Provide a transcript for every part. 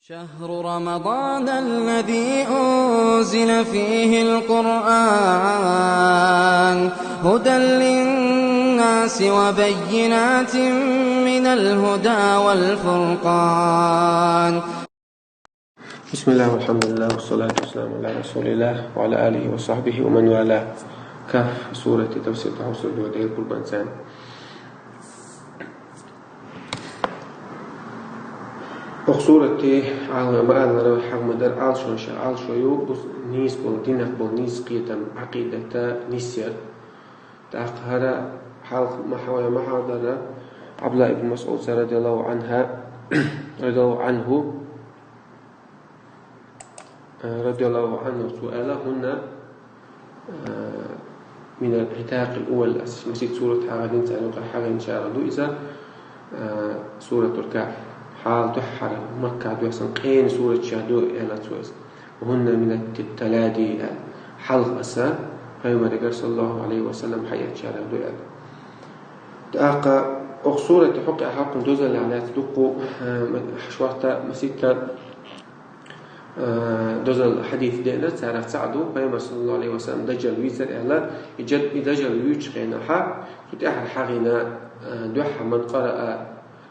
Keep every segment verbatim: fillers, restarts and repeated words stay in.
شهر رمضان الذي أنزل فيه القرآن هدى للناس وبينات من الهدى والفرقان. بسم الله والحمد لله والصلاة والسلام على رسول الله وعلى آله وصحبه ومن والاه. Кахф сурати тафсир тӀа хьовсур ду вай Даьла къурбанца. Укх сурати, Ӏалама ма аллара, хьагӀ ма дара, Ӏалашо ша, Ӏалашо ю, бус нийса бола, динах бола нийса кхетам, Ӏакъидата нийсъяр. ТӀаккха хӀара хьалха ма хьа-, ма хьадара, Ӏабдуллахь ибн МасӀудца, радияллаху Ӏанха, радияллаху Ӏанху, радияллаху Ӏанху, цо аьлар: «هن من العتاق الأول», ас масийтта сурат хьагӀ динца, царна юкъе хьагӀ динчарех ду иза, Суратуль-Кахф. Хьалха дуьххьара, Макка доссийна къена сураташка ду, аьлар цо иза. «وهن من التلادي», аьлар. Хьалха аса Пайхамарагара, саллаллаху Ӏалайхи ва саллам, хьаэцначарех ду, аьлар. ТӀаккха укх сурата хьокъехьа хьакхун дозаллехь лаьцна дуккха, э, ма-, шортта, масийтта, э, дозал хьадис деана, царех цаӀ ду, Пайхамара, саллаллаху Ӏалайхи ва саллам, Даджал вийцар аьлар, и Джад-, и Даджал вуьйцучу хенахьа, цу тӀехьара хьагӀийна, э, дуьххьара, «من قرأ»,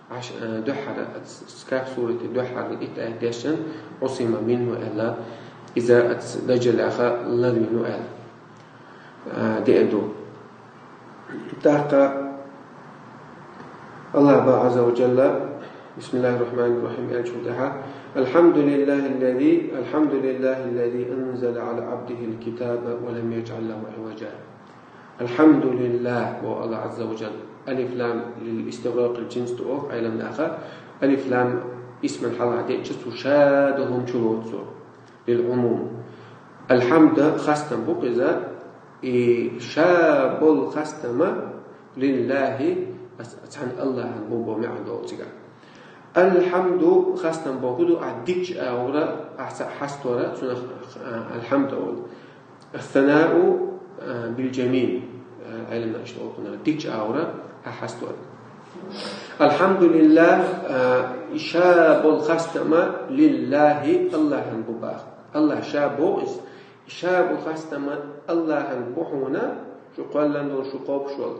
Ӏаш-, э, дуьххьара, с-, с-, Кахф сурата дуьххьара итт аят дешан, «عصم منه», аьлла, иза ас Даджалах ларвина ву аьлла, э, деана ду. ТӀаккха АллахӀ бах, Ӏазза ва Джалла, بسم الله الرحمن الرحيم, аьллачул тӀехьа: «الحمد لله الذي، الحمد لله الذي أنزل على عبده الكتاب ولم يجعل له عوجا». «الحمد لله», боху АллахӀ, Ӏазза ва Джалла. Алиф-лам лил-истигъракъил-джинс ду оха Ӏеламнаха. Алиф-лам исман хьалха деъча, цу ша долу хӀума чулоцу цо. Лил-Ӏумум. Алхьамда хастам бу-кх иза, и ша болу хастама, лиллахӀи, ас-, цхьана АллахӀана бу боху маьӀна долу цигахь. Алхьамду хастам боху ду, ахь дикачу агӀора, ахь цхьаъ хьастора, цунах, а, алхьамд олу. Ас-санау, а, бил-джамил, а, Ӏеламнаха иштта олу кхунах, дикачу агӀора ахь хьастор. АлхьамдулиллахӀ, а, и ша болу хастама лиллахӀи, АллахӀана бу баха. АллахӀ ша боху иза, и ша болу хастама АллахӀана бу хьуна, шу кхоьллина долу, шу кхобуш волу.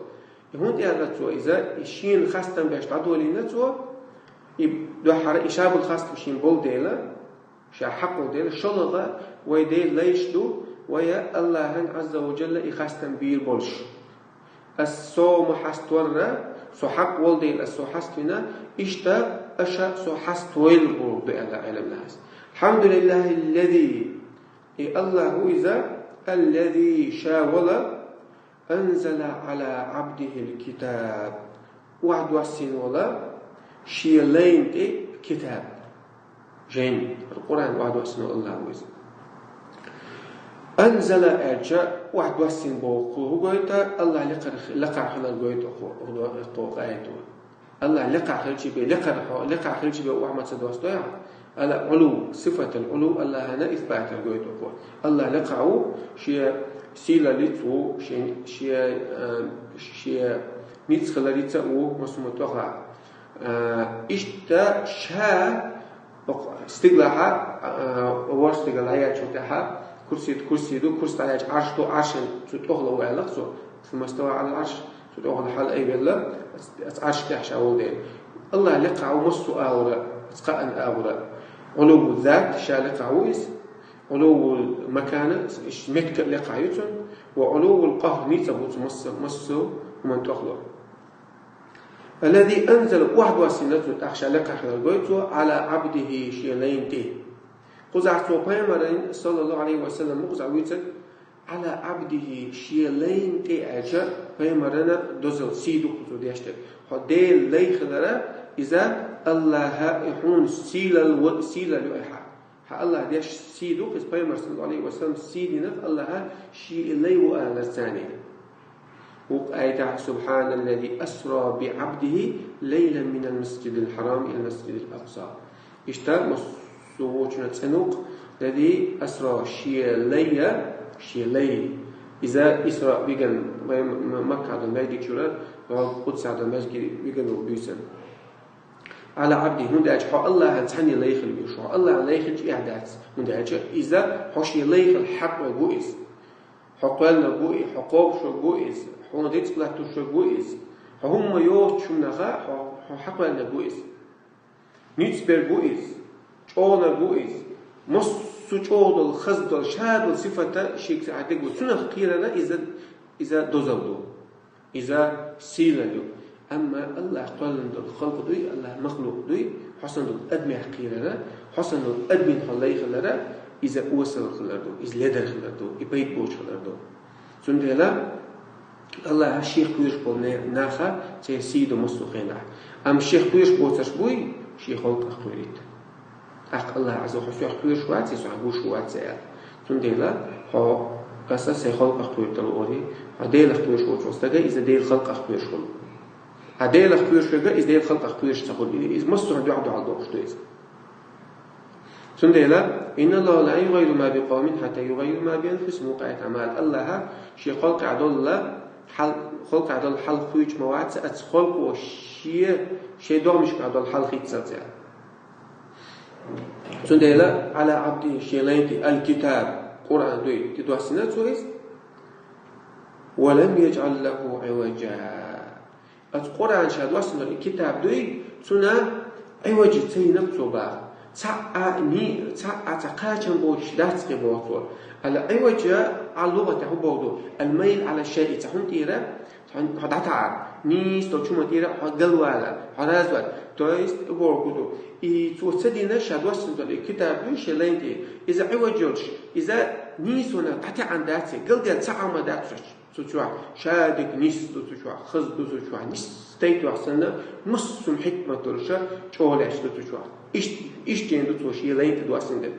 И хӀунда аьлла цо иза, и шена хастам беш дӀадолийна цо, и дуьххьара и ша болу хастам шена болу дела, ша хьакъ волу дела, шолгӀа вай Делан лайш ду, вай АллахӀана Ӏазза ва Джалла и хастам бийр болуш. Ас со ма хьаставарра, со хьакъ волу дела, ас со хьаставина, иштта аша со хьаставойла бохург ду аьлла Ӏеламнаха. АлхьамдулиллахӀиллази, и АллахӀ ву иза, аллази, ша вала, анзала Ӏала Ӏабдихил китаб, охьадоссийна вала шен лайна тӀе китаб, жайна, Къуръан охьадоссийна вала АллахӀ ву иза. Анзала аьлча, охьадоссийна бохург хӀун гойту, АллахӀ лекхар-, лекхахь хилар гойту кху-, кху-, кху-, кху аято. АллахӀ лекхахь хилча бен, лекхар хьо-, лекхахь хилча бен охьа ма ца доссадой хьо. Ала Ӏулув, сифатал Ӏулув АллахӀана исбатар гойту кху. АллахӀ лекхахь ву, шен сийлаллица ву, шен, шен, а, шен ницкъ хиларица а ву, массо а тӀехьа. А, иштта ша, стигалахьа, а, ворхӀ стигал дӀаяьллачул тӀаьхьа, курси, курси ду, курси дӀаяьлча Ӏарш ду, Ӏаршан цу тӀехула ву аьлла цо. Сумма става Ӏалал Ӏарш. Цу тӀехула хьала айвелла, ас, ас Ӏарш тӀехь ша волу дела. АллахӀ лекхахь ву массо а агӀора, ас кхаъан агӀора. Ӏулувву зат, ша лекхахь ву иза. Ӏулуввул макана, иш меттиг а лекхахь ю цуьнан. Ва Ӏулуввул къахӀр, ницкъ а бу цу масса, массо а хӀуманна тӀехула. Аллази анзала, охьадоссийна цо, тӀаккха ша лекхахь хилар гойту цо, Ӏала Ӏабдихи, шен лайна тӀе. Кхузахь цо пайхамаран, саллаллаху Ӏалайхи ва саллам, мукъазахь вуьйцург, Ӏала Ӏабдихи, шен лайна тӀе аьлча, пайхамарана дозалла, сий ду кхуза деш дерг. Хьо Делан лай хилара, иза АллахӀа и хьуна сийлалла, сийлалла ю и хьан. Хьан АллахӀа деш сий ду, иза пайхамар, саллаллаху Ӏалайхи ва саллам, сий динарг АллахӀа шен и лай ву аларца царна. Вукху аятехь: «Субханаллази асра би Ӏабдихи лайлан минал масджидил хьарам илал масджидил акъса». Иштта массо а вочунах цӀена ву-кх, лази асра, шен лайна, шен лай. Иза Исра вигна, вай М-, М-, Маккахь долу маьждиг чуьра, вай Къудсехь долу маьждиге вигна волу буьйсанна. Ӏала Ӏабди, хӀунда аьлча хьо Аллахьан цхьанне лай хила везаш, хьо Аллахьан лай хилча эхь дац, хӀунда аьлча иза хьо шен лай хила хьакъ ву иза. Хьо кхоьллинарг ву и, хьо кхобуш верг ву иза, хьуна рицкъ латтош верг ву иза. Хьо хӀумма йоцучунах хьо, хьо хьакхоьллинарг ву иза. Ницкъ берг ву иза, чӀогӀанарг ву иза. Массо а чӀогӀа дола, хаза дола, шадолча сифата шийга цхьа дерг ву. Цунах кхерар иза, иза дозал ду. Иза сийлалла ю. Амма Аллахь кхоьллина долу халкъ дуй, Аллахь махлукъ дуй, хьо санна долу адамех кхерар, хьо санна долу адамийн хьо лай хилар, иза осал хилар ду, иза ледар хилар ду, и пайда боцуш хилар ду. Цундела Аллахьа шех кхоьруш болу не-, наха церан сий ду массо а хенахь. Амма шех кхоьруш боцурш буй, шен халкъах кхоьрийта. ТӀаккха Аллахь Ӏазза ва Жалла хьо сох кхоьруш вац, и сох гуш вац аьлла. Цундела хьо, аса сайн халкъах кхоьру тарло олий, хьо Делах кхоьруш волчу стага, иза Делан халкъах кхоьруш хуьлу. Хьан Делах кхоьруш верг, иза Делан халкъах кхоьруш ца хуьлу. Иза массо а дуьхьал-дуьхьал дохуш ду иза. Цундела, «Инна Аллахьа ла югаййиру ма би къавмин хьатта югаййиру ма би анфусихим», вукху аят Ӏамал. Аллахьа шен халкъехь долу хьал, халкъехь долу хьал хуьйцуш ма вац, оцу халкъо шен, шен догӀмашкахь долу хьал хийццалц аьлла. Цундела, «Ӏала Ӏабди», шен лайна тӀе, аль-китаб, Къуръан дуй, тӀедоссийна цо иза. «Ва лам яжӀал лаху Ӏиважа». Оцу Къуръан ша доссийна долу и китаб дуй, цуьнан Ӏиважа ца йинарг цо баха. Цхьа а ни-, цхьа а цхьа кхачам боцуш дац кхин боху цо. Аль-Ӏиважа Ӏа лугӀатехь хӀун боху ду? Аль-майл Ӏала шайъи, цхьа хӀума тӀера, хьо, хьо дӀатаӀар, нийса долчу хӀуман тӀера хьо галвалар, хьо развалар. То есть, бохург ду. И цо ца дина ша доссийна долу и китаб дуй шен лайна тӀе. Иза Ӏиваж йолуш, иза нийсонах дӀатаьӀна дац, галдаьлла цхьа а хӀума дац шаьш. Цу чохь шадерг нис ду, цу чохь хаза ду, цу чохь нис тайпа санна, массо а хӀикмат долуш, чӀогӀа лаьтташ ду цу чохь. Иш-, иштта жайна ду цо шен лайна тӀе доссийна дерг.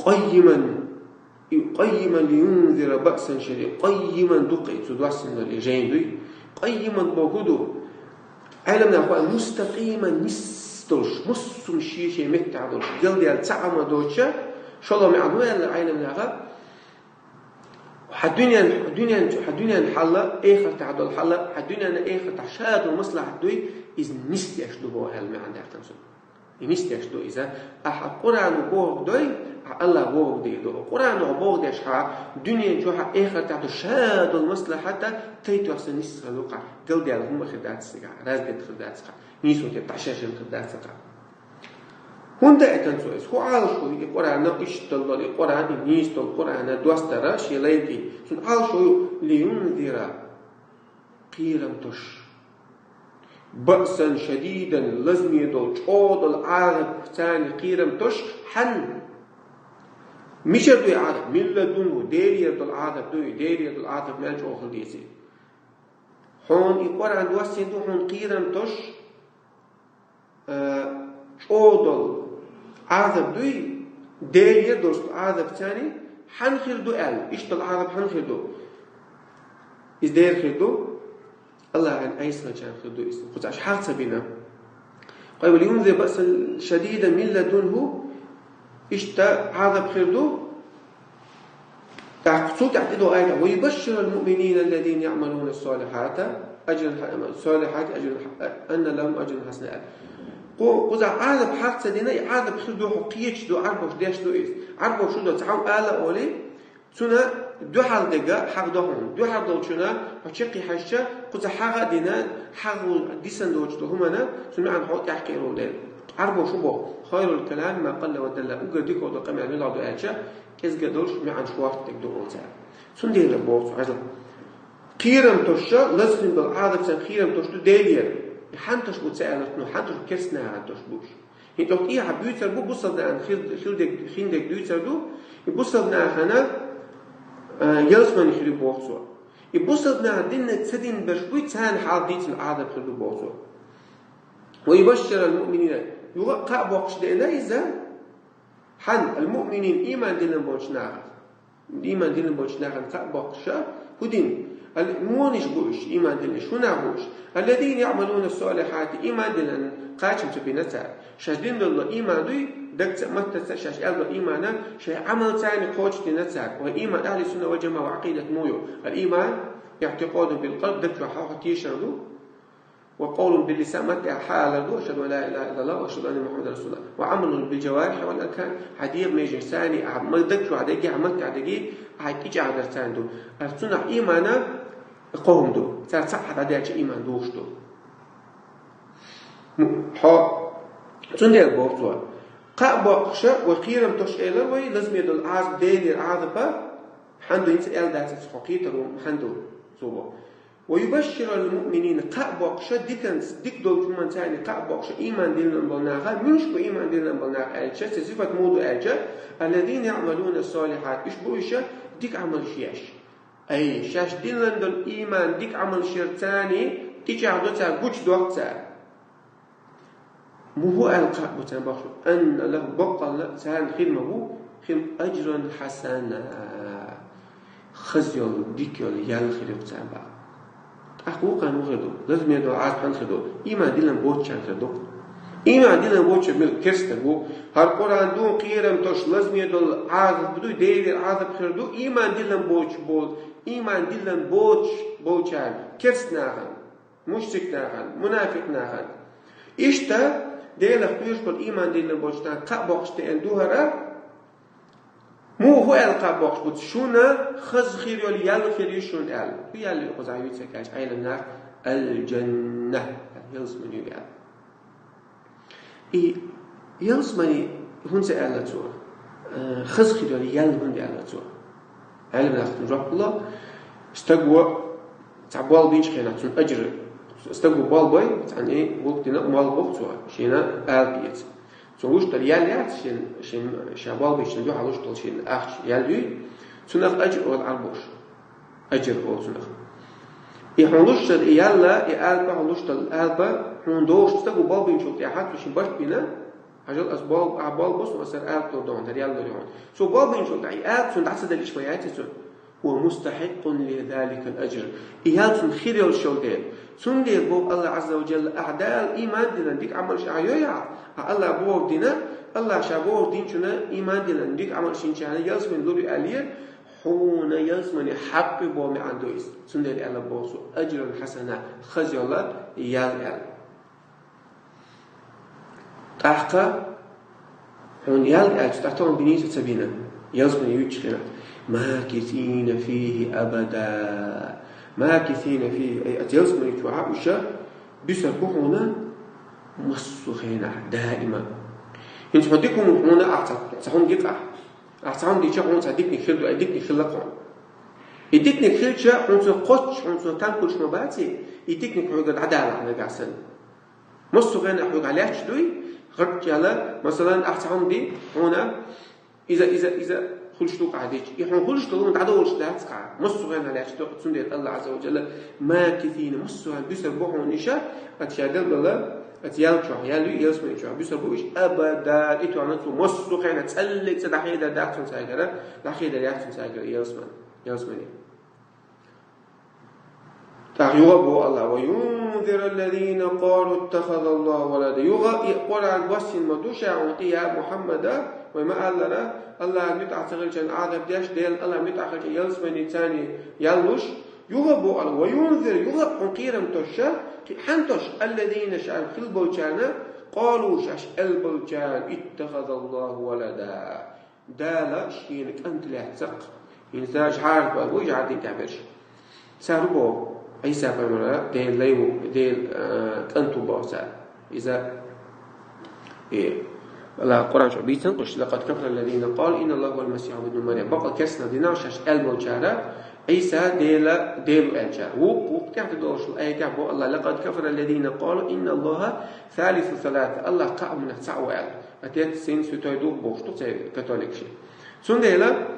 Къаййиман, и къаййиман лиюнзира баъсан шадидан. Къаййиман ду кхин цо доссийна долу и жайна дуй. Къаййиман бохург ду, Ӏеламнаха боху, мустакъиман нис долуш, массо а шен-шен меттехь долуш, галдаьлла цхьа а хӀума доцуш, шолгӀа маьӀна ду аьлла Ӏеламнаха, хьан дуьнен, хьан дуьнен, хьан дуьнен хьал, эхартахь долу хьал, хьан дуьненна эхартахь шадолу маслахьат дуй, иза нисдеш ду боху аьлла маьӀна даьккхина цо. И нисдеш ду иза. Ахьа Къуръано бохург дой, ахьа Аллахьа бохург дийр ду. Къуръано бохург деш хьан дуьнен чохь, хьан эхартахь долу шадолу маслахьат тайпа санна нис хир ду кхин, галдаьлла хӀума хир дац кхин, разведка хир дац кхин, нийсонан тӀе дӀашершина хир дац кхин. ХӀунда аьлла цо иза? ХӀун Ӏалашо ю и Къуръан иштта долу, и Къуръан, и нийса долу Къуръан доссадара шен лайна тӀе? Цуьнан Ӏалашо ю, лиюнзира, кхерам тосуш. Баъсан шадидан, лазаме долу, чӀогӀа долу Ӏазап, царна кхерам тосуш, хьан? Мичара ду и Ӏазап? Мин ладунху, Делера долу Ӏазап ду и, Делера долу Ӏазап мел чӀогӀа хила деза. Хьуна и Къуръан доссийна ду хьуна кхерам тосуш, а, чӀогӀа долу Ӏазап дуй, Делера долуш Ӏазап царна, хьан хир ду аьлла, иштта долу Ӏазап хьан хир ду? Иза дера хир ду, Аллахьан Ӏесалчарна хир ду иза. Кхуза аша хьагӀ ца бина. Къайла юнзира баъсан шадидан мин ладунху, иштта Ӏазап хир ду, ТӀаккха цул тӀаьхьа тӀедогӀу аят: «Ва юбашширул муъминина аллазина яъмалуна салихати ажран хьа-, салихати ажран хьа-, анна лахум ажран хьасана». Кху-, кхузахь Ӏазап хьагӀ ца дина, и Ӏазап хир ду, хьо кхеташ ду, Ӏарбош деш ду иза. Ӏарбош шу до, цхьа хӀума ала олий, цунна дуьхьал дерг хьагӀ до хьуна. Дуьхьал долчунна хьо чекхе хьаьжча, кхуза хьагӀ а дина, хьагӀ ву дисан доцуш долу хӀуманна, цуьнан маьӀна хьо тӀаьхьакхиарал дела. Ӏарбош шу боху: «Хайрул калами ма къалла ва далла». Уггар дика долу къамел мила ду аьлча, кӀезга долуш, маьӀна шортта дерг ду олу цара. Цундела боху цо хьажал. Кхерам тосуш, лазийна долу Ӏазапца кхерам тосуш ду Делера. Хьан тосуш бу ца аьлла, ну, хьан тосуш бу, керстанахьа тосуш бу уьш. ХӀинца тӀехьа буьйцур бу бусалба нахана хир, хир дерг, хин дерг дуьйцур ду. И бусалба нахана, а, ялсамани хир ю боху цо. И бусалба наха диннарг ца дина берш буй, царна хьалха дийцина Ӏазап хир ду боху цо. «Ва юбашширул муъминина». Юха а кхаъ боккхуш деана иза. Хьан? Ал-муъминин, ийман диллина болчу нахах. Ийман диллина болчу нахана кхаъ боккхуша, хӀун дина? Ал-, муьлш бу уьш, ийман диллинарш, хӀун нах бу уьш? Аллазина яъмалуна салихати, ийман диллина кхачам ца бина цара. Шаьш дина долу ийман дуй, дагца а, маттаца а шаьш аьлла долу иймана, шайн Ӏамалца а кхочушдина цара. Ва ийман ахьли сунна вал жамаӀа Ӏакъидат муха ю? Ал-ийман иътикъадун бил къалб, даг чохь хьо тешар ду. وقول باللسان, маттаца хьаалар ду, أشهد أن لا إله إلا الله وأشهد أن محمدا رسول الله. وعمل بالجوارح والأركان, хьа дегӀа меженаш царна, хьа ма-, даг чу хьа дагий, хьа маттаца хьа дагий, хьа кӀичӀагӀдар царна ду. Ас цунах имана кхоам ду. Цар цхьаъ хьа дӀадаьлча иман духуш ду. М, хьо, цундела боху цо. Кхаъ боккхуша ва кхерам тосуша элар вай, лазаме долу Ӏазап, Делера Ӏазапа, хьан ду хӀинца аьлла дац, хьо кхетар ву, хьан ду, цо боху. ويبشر المؤمنين, кхаъ боккхуша, диканца, дика долчу хӀуманца царна кхаъ боккхуша, иман диллина болу наха, муьлш бу иман диллина болу нах аьлча, церан сифат муха ду аьлча, الذين يعملون الصالحات, уьш бу уьш дика Ӏамалш еш. Ай, шаьш диллина долу иман дика Ӏамалш яр царна, кӀичӀагӀдо цара, гучудоккху цара. Муха аьлла кхаъ бу царна бохуш, أن لهم, баккъалла царна хир ма бу, хир أجرا حسنا. Хаза йолу, дика йолу ял хир ю царна боху. ТӀаккха вукхарна муха хир ду? Лазаме долу Ӏазап хьанна хир ду? Иман диллина боцучарна хир ду. Иман диллина боцуш мила керста стаг ву? ХӀара Къуръан ду, кхерам тосуш, лазаме долу Ӏазап ду, Делера Ӏазап хир ду, иман диллина боцуш болу, иман диллина боцуш болчарна, керста нахана, мушрик нахана, мунафикъ нахана. Иштта, Делах кхоьруш болу иман диллина болчу нахана кхаъ боккхуш деана ду хӀара. Муха аьлла кхаъ боккхуш бу цо? Шуна хаза хир йолу ял хир ю шуна аьлла. Шу ял ю кхузахь юьйцург аьлча Ӏелам наха, الجنة, ялсамани ю аьлла. И ялсамани хӀунда аьлла цо? Э, хаза хир йолу ял хӀунда аьлла цо? Ӏелам наха жоп ло, стаг ву цхьа болх бинчу хенахь, цунна ажр, стаг ву болх бой, цхьаьна гӀуллакх дина, молла боху цо, шена алапа эца. Цо луш долу ял яц шен, шен, ша болх бинчу дуьхьа луш долу шен ахча ял юй, цунах ажр олу Ӏарбоша. Ажр олу цунах. И хьуна луш долу и ял, и алапа хьуна луш долу алапа, хьуна дохуш стаг ву болх бинчул тӀаьхьа, цо шен барт бина, хьажал, ас болх, ахь болх бо суна, ас хӀара алапа лур ду хьуна, хӀара ял лур ю хьуна. Цо болх бинчул тӀаьхьа и алапа цунна дӀа ца делла иш ма яц цунна. هو مستحق لذلك الأجر. И ял цунна хир йолуш йолу дела. Цундела боху АллахӀ Ӏазза ва Джалла, ахь Дала иман дина, дика Ӏамалш ахь йойахь, ахь АллахӀ бохург дина, АллахӀ ша бохург динчунна иман дина, дика Ӏамалш йинчарна ялсамани лур ю аьлла, хьуна ялсамани хьакъ ю боху маьӀна ду иза. Цундела аьлла боху цо, أجرا حسنا, хаза йолу ял аьлла. ТӀаккха хьуна ял аьлча, тӀатон бинийса ца бина, ялсамани юьйцучу хенахь. ماكثين فيه أبدا. ماكثين فيه, ай, оцу ялсамани чохь уьш буьсур бу хьуна массо а хенахь, даима. ХӀинца хьо дика хӀума хьуна ахь ца, ца хӀума дика ахь. Ахь ца хӀума дича хьуна цхьа диканиг хир ду, ай, диканиг хилла хьуна. И диканиг хилча, хьуна цо кхоччуш, хьуна цо там хуьлуш ма баций, и диканиг хьоьгара дӀадалахь нагахь санна. Массо а хенахь хьоьгахь лаьтташ дуй, гӀарччала, масалан, ахь цхьа хӀума ди, хьуна иза, иза, иза хуьлуш ду-кх ахь дича. И хьуна хуьлуш долу хӀума дӀадолуш дац-кх ахь. Массо а хенахь лаьтташ ду, цундела АллахӀ Ӏазза ва Джалла, ماكثين, массо а хенахь буьсур бу хьуна иша, оцу ша делла, оцу ял чохь, ял ю, ялсамани чохь, буьсур бу иша, أبدا, и тоьхна цо массо а хенахь цӀаллиг цӀа дӀахьедар дац цунна цаьргара, дӀахьедар яц цунна цаьргара ялсамани, ялсамани. ТӀаккха юха а боху АллахӀа: وينذر الذين قالوا اتخذ الله ولدا. Юха и Къуръан боссийна ма ду ша хьуна тӀе, я Мухьаммада, вай ма-аллара, АллахӀан муьтӀахь ца хилчарна Ӏазап деш, Делан АллахӀан муьтӀахь хилча ялсамани царна ял луш. Юха а боху АллахӀа: وينذر, юха а хьуна кхерам тосуш, кхи-, хьан тосуш, الذين, ша хилла болчарна, قالوا, шаьш аьлла болчарна, اتخذ الله ولدا. Дала шена кӀант лаьцна-кх. ХӀинца жӀараш бу, жӀар дин тӀехь берш. Цара боху, Ӏийса пайхамар Делан лай ву, Делан, а, кӀант ву боху цара. Иза, э, АллахӀа Къуръан чохь бийцина кхуш: لقد كفر الذين قالوا إن الله هو المسيح ابن مريم. Бакъ керстанал дина шаьш аьлла болчара, Ӏийса Дела, Дела ву аьлчара. Вукху, вукху тӀехь долуш аятехь боху АллахӀа: لقد كفر الذين قالوا إن الله ثالث ثلاثة. АллахӀ кхаа хӀуманах цхьаъ ву аьлла. Отец, Сын, Святой Дух бохуш ду церан католикаш. Цундела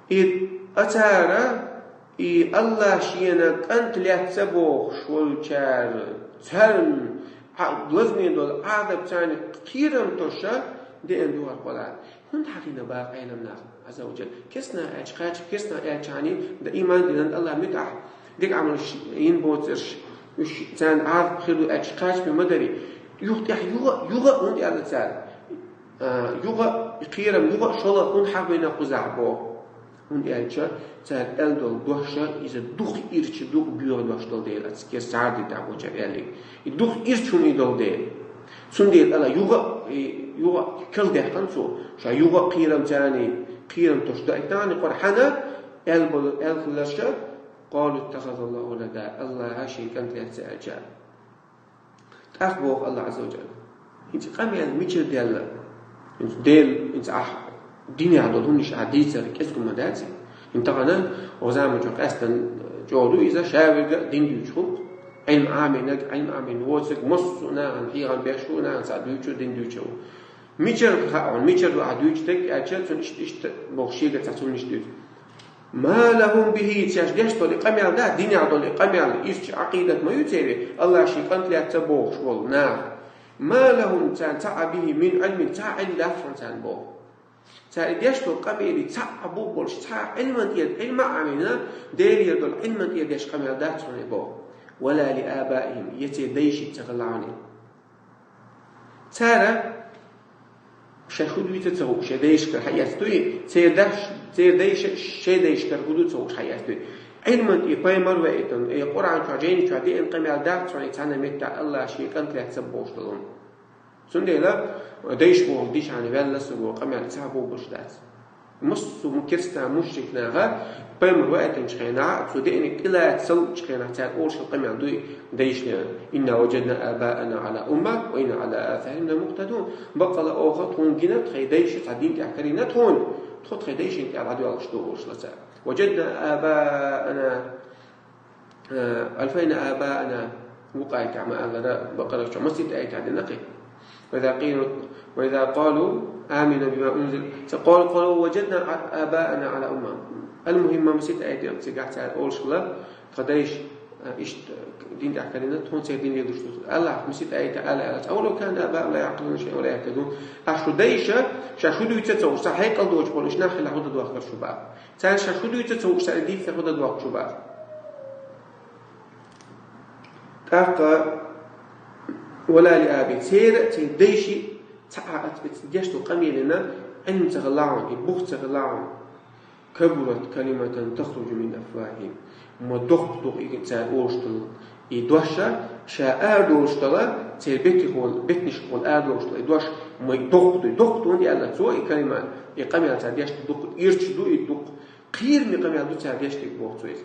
и цара, и АллахӀа шена кӀант лаьцна бохуш волчара, царна Ӏа-, лазаме долу Ӏазап царна кхерам тосуш деана ду хӀара Къуръан. ХӀунда хьахийна боху Ӏелам наха, Ӏазза ва Джалла? Керстанах аьлча кхача, керстанах аьлча хьуна дан иман дина, АллахӀан муьтӀахь, дика Ӏамалш йина боцурш, уьш царна Ӏазап хир ду аьлча кхача ма дарий. Юха тӀехь юха, юха а хӀунда аьлла цара? А, юха а кхерам, юха а шолгӀа хӀунда хьахийна кхузахь боху? ХӀунда аьлча цара аьлла долу дош, иза дукха ирча, дукха боьха дош долу дела, аса кхин цара дитахь бочара аьллиг. И дукха ирча хӀума долу дела. Цундела ала юха, и юха калдаьккхина цо, ша юха кхерам царний, кхерам тосуш даийтана къора хьана, аьлла болу, аьлла хиларша, «قالوا اتخذ الله ولدا», Аллаха шен кӀант лаьцна аьлча. ТӀаккха боху Аллах Азза ва Джалла: «ХӀинца къамел мичара даьлла? ХӀинца Дела, хӀинца ахь динехь долу хӀуманаш ахь дийцар кӀезиг ма дац. ХӀинца тахана, оха заманчохь къаьстина чӀогӀа ду иза, ша верг а дин дуьйцуш хуьлу. Ӏилма Ӏамийнарг, Ӏилма Ӏамийна воцург, массо а нахана хьехам беш ву, нахана цхьа дуьйцу, дин дуьйцу ву. Мичара хаьа хьуна, мичара ду ахь дуьйцу дерг?» аьлча, цунна иштта, иштта боху, шега цхьа цунна иштта дуьйцу. «ما لهم به», цаьш деш долу и къамел дац, динехь долу и къамел, ирча Ӏакъидат ма ю церан, Аллах шен кӀант лаьцна бохуш болу нах. «ما لهم», царна цхьа а, «به من علم», цхьа а Ӏилма дац хьуна царна боху. Цара и деш долу къамеле цхьа а бух болуш, цхьа а Ӏилман тӀера, Ӏилма а Ӏамийна, Делера долу Ӏилман тӀера деш къамел дац хьуна боху. «ولا لآبائهم», я церан дайшица ца хилла хьуна. Цара ша шу дуьйцу ца хууш, шайн дайшкара хьаэцна дуй, церан даш, церан дайша шайн дайшкара хӀун ду ца хууш хьаэцна дуй. Ӏилман тӀе пайхамар ваийтина, э, Къуръан чохь, жайни чохь деана къамел дац хьуна цхьана меттехь Аллах шен кӀант лаьцна бохуш долу. Цундела дайша боху дишахьана ваьлла суго къамел цхьа а бохуш дац. Массо а керста мушрик наха, пайхамар ваийтинчу хенахь, цо деаниг тӀелаца ца луучу хенахь, цара олуш хилла къамел дуй дайшна: «إنا وجدنا آباءنا على أمة وإنا على آثارهم لمقتدون». Баккъала оха тхуна гина, тхайн дайша цхьа дин тӀехь карийна тхуна, тхо тхайн дайшина тӀехь дӀадоьлхуш ду олуш ла цара. «وجدنا آباءنا», э, «ألفينا آباءنا», вукху аятехь ма-аллара, Бакъара чохь масийтта аятехь дина кхин. «وإذا قيل، وإذا قالوا آمنوا بما أنزل», ца قالوا، قالوا وجدنا آباءنا على أمة. Ал-Мухьим масийтта аятехь цигахь цара олуш хилла, тхан дайша, э, иштта дин тӀехь карийна, тхуна церан дин лелош ду. Аллах масийтта аятехь ала аьлла: «أولو كان آباؤهم لا يعقلون شيئا ولا يهتدون». Ахь шу дайша, ша шу дуьйцу ца хууш, ца хьекъал доцуш болу уьш нах хилла хӀун дан дохкура шу баха. Царна ша шу дуьйцу ца хууш, царна дийца хӀун дан дохку шу баха. ТӀаккха: «ولا لآبائهم», церан а, церан дайши цхьа а, оцу деш долу къамелина Ӏилма ца хилла хьуна, и бух ца хилла хьуна. «كبرت كلمة تخرج من أفواههم». Ма доккха ду и цара олуш долу и дош, ша арадолуш долу, церан беттехула, беттанашкахула арадолуш долу и дош, ма доккха ду, доккха ду, хӀунда аьлла цо и калима, и къамел цара деш ду, дукха ирча ду и, дукха кхераме къамел ду цара деш дерг, боху цо иза.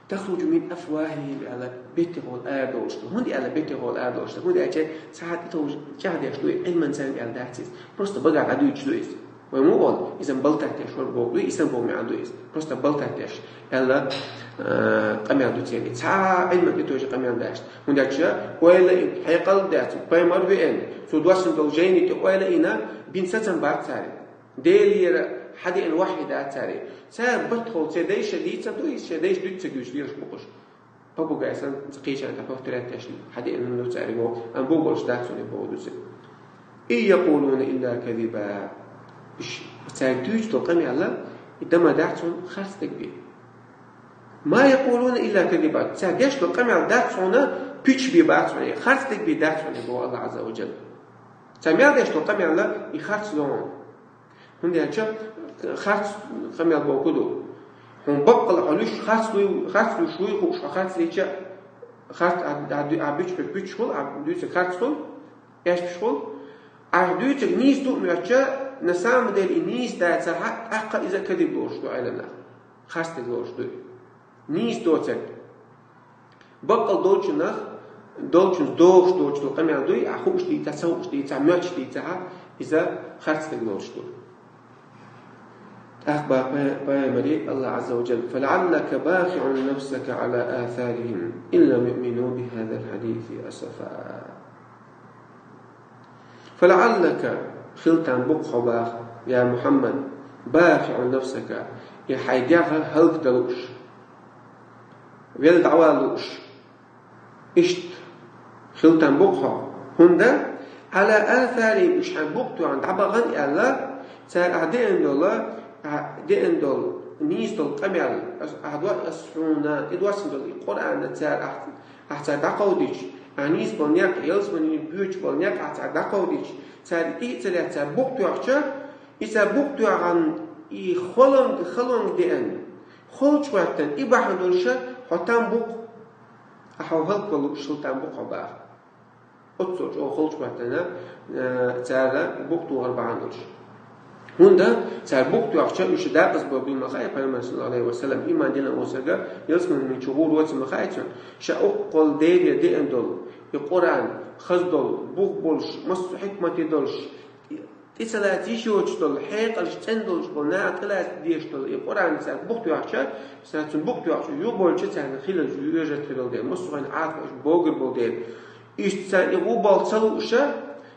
«تخرج من أفواههم» аьлла, беттехула арадолуш ду. ХӀунда аьлла беттехула арадолуш ду? ХӀунда аьлча цхьа а тӀетовжа чӀагӀдеш ду и, Ӏилман царна аьлла дац иза. Просто багахь дӀадуьйцуш ду иза. Вай ма олу, иза балтайтеш верг боху ду, иза боху маьӀна ду иза. Просто балтайтеш аьлла, э, къамел ду церан. Цхьа а Ӏилман тӀетовжа къамел дац. ХӀунда аьлча ойла и хьекъал дац, пайхамар веана, цо доссина долу жайни тӀе ойла а йина, бина сацам бац цара. Делера хьадеана вахьи дац цара. Цара баттахула церан дайша дийца ду иза, шайн дайша дуьйцург дуьйцуш лелаш бу-кх уьш. Попугай санна, цкъа кхечарна тӀе повторять деш, хьадеана ду цара боху, амма бохуш дац цунна боху ду цара. «إن يقولون إلا كذبا». Иш, цара дуьйцу долу къамел, и дан ма дац хьуна харц дерг бен. «ما يقولون إلا كذبا». Цара деш долу къамел дац хьуна, пуьчаш бен бац хьуна, харц дерг бен дац хьуна, боху Аллах Азза ва Джалла. Цара мел деш долу къамел, и харц ду хьуна. ХӀунда аьлча харц къамел бохург ду. Хьуна баккъала хьо луьйш харц луй, харц луьйш вуй хууш, хьо харц дийча, харц а, а, а буьчу бен буьчуш хуьлу, а дуьйцург харц хуьлу, эшпаш хуьлу. Ахь дуьйцург нийса ду а моьттуча, на самом деле и нийса дацахь, тӀаккха иза кадиб лоруш ду Ӏеламнаха. Харц дерг лоруш ду. Нийса доцург. Баккъал долчунах, долчунца догӀуш доцуш долу къамел дуй, ахь хууш дийцахь, ца хууш дийцахь, моьттуш дийцахь, иза харц дерг лоруш ду. ТӀаккха боху пай-, пайхамаре Аллах Азза ва Джалла: «فلعلك باخع نفسك على آثارهم إن لم يؤمنوا بهذا الحديث أسفا». «فلعلك», хила тарло боху хьо, боху, я Мухьаммад, «باخع نفسك», и хьайн дегӀ хӀаллакдан лууш, велла дӀавала лууш. Иштта хила тарло боху хьо. ХӀунда? «على آثارهم», уьш хьайн букъ тоьхна дӀабахана аьлла, цара ахь деана долу, ахь деана долу нийса долу къамел, ас, ахь до-, ас хьуна тӀедоссина долу и Къуръан цара ахь, ахь цара дӀакховдийча, ахь нийса болу некъ, ялсаманин боьдуш болу некъ ахь цара дӀакховдийча, цара и тӀе а ца лаьцна, цара букъ тоьхча, и цара букъ тоьхна И холонг, холонг деана, холчу хӀоьттина, и бахьана долуша хьо там бу-кх, а хьо хӀаллаквала лууш хила там бу-кх хьо баха. Оццул чӀогӀа холчу хӀоьттина, э, цара букъ тухар бахьана долуш. ХӀунда цара букъ тоьхча, уьш дакъазбовла ма хаьа, Пайхамар, саллаллаху Ӏалайхи ва саллам, иман дина волу стага ялсаманин чу гӀур вацар ма хаьа цунна, ша оккхул Деле деана долу, и Къуръан, хаза долу, бух болуш, массо а хьикмате долуш, тӀе ца лаца йиш йоцуш долу, хьекъалш цӀена долуш болу, наха тӀелаца дезаш долу и Къуръан цара букъ тоьхча, цара цунна букъ тоьхча, юхаболча царна хилар жоьжахати хир йолу дела, массо а хенахь Ӏаткъам болуш богар болу дела. Иштта царна и гӀу болх ца лууша,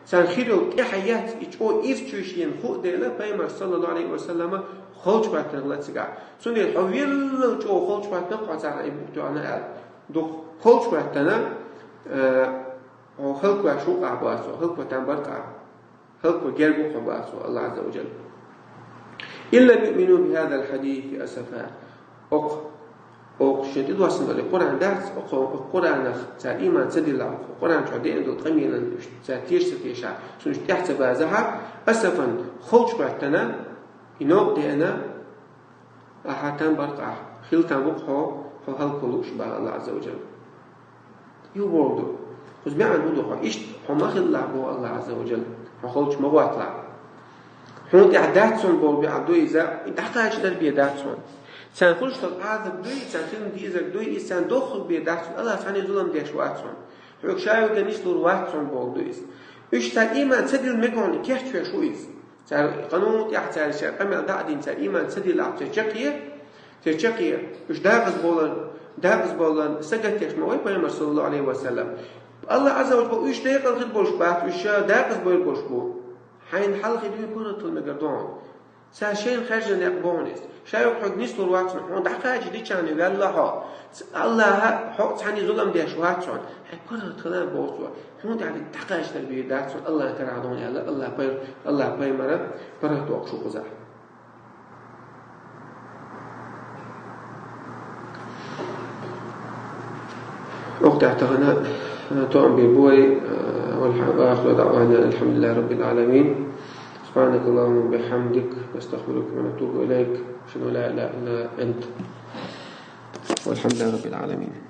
царна хир йолу тӀаьхьа яц и чӀогӀа ирча ю шена хуу дела, Пайхамар, саллаллаху Ӏалайхи ва саллама, холчу хӀоьттина хилла цигахь. Цундела хьо веллал чӀогӀа холчу хӀоьттина хьо царна и букъ тоьхна аьлла. Дукха холчу хӀоьттина, э, хьо хӀаллаквеш ву-кх ахь боху цо, хӀаллакван там бар-кх ахь. ХӀаллакван герга ву-кх хьо боху цо, Аллах Ӏазза ва Джалла. «إن لم يؤمنوا بهذا الحديث أسفا». Окху, окху шен тӀедоссина долу Къуръан дац, окху, окху Къуръанах цара иман ца дилла, окху Къуръан чохь деана долу къамелан цара теша ца тешахь, цунна уьш тӀаьхьа ца базахь, асафан, холчу хӀоьттина, и новкъа деана, ахьа там бар-кх ахь, хила там бу-кх хьо, хьо хӀаллакван лууш боху Аллах Ӏазза ва Джалла. Юха бохург ду. Кхуза маьӀна хӀун ду хьо? Иштта хьо ма хилалахь боху Аллах Ӏазза ва Джалла, хьо холчу ма гӀотталахь. Хьуна тӀехь дац цунна бохург бен ду иза, и дӀакхача дар бен дац хьуна. Царна хуьлуш долу Ӏазап дуй, царна хила дезарг дуй, иза царна дохург бен дац хьуна, Аллах цхьанна зулам деш вац хьуна. Хьоьга ша юьгдан нислур вац хьуна бохург ду иза. Уьш цара иман ца дилла мега хьуна, и кечвеш ву иза. Цара къанун тӀехь цара шайн къамел дӀа а дина, цара иман ца дилла ахь церан чаккхе, церан чаккхе, уьш дакъазбовлан, дакъазбовлан сагатдеш ма вай Пайхамар, саллаллаху Ӏалайхи ва саллам. Аллах Ӏазза ва Джалла боху, уьш декъал хир болуш бац, уьш ша дакъазбовр болуш бу. Хьайна хьалхе дуй пурат хила мегар ду хьуна. Цара шайна хаьржина некъ бу хьуна иза. Ша юкъа хьоьга нислур вац хьуна, хьуна дӀакхача дичахьана ваьлла хьо. Ц-, Аллаха хьо цхьанна зулам деш вац хьуна. Хьайн пурат хила боху цо. Хьуна тӀехь даккхача дар бен дац хьуна, Аллахна карахь ду хьуна аьлла, Аллах пай-, Аллах пайхамара паргӀат доккхуш ву кхузахь. Оха тӀехь тахана, э, тоам бийр бу вай, э, والح-، وآخر دعوانا أن الحمد لله رب العالمين. سبحانك اللهم وبحمدك، نستغفرك ونتوب إليك. أشهد أن لا إله إلا أنت. والحمد لله رب العالمين.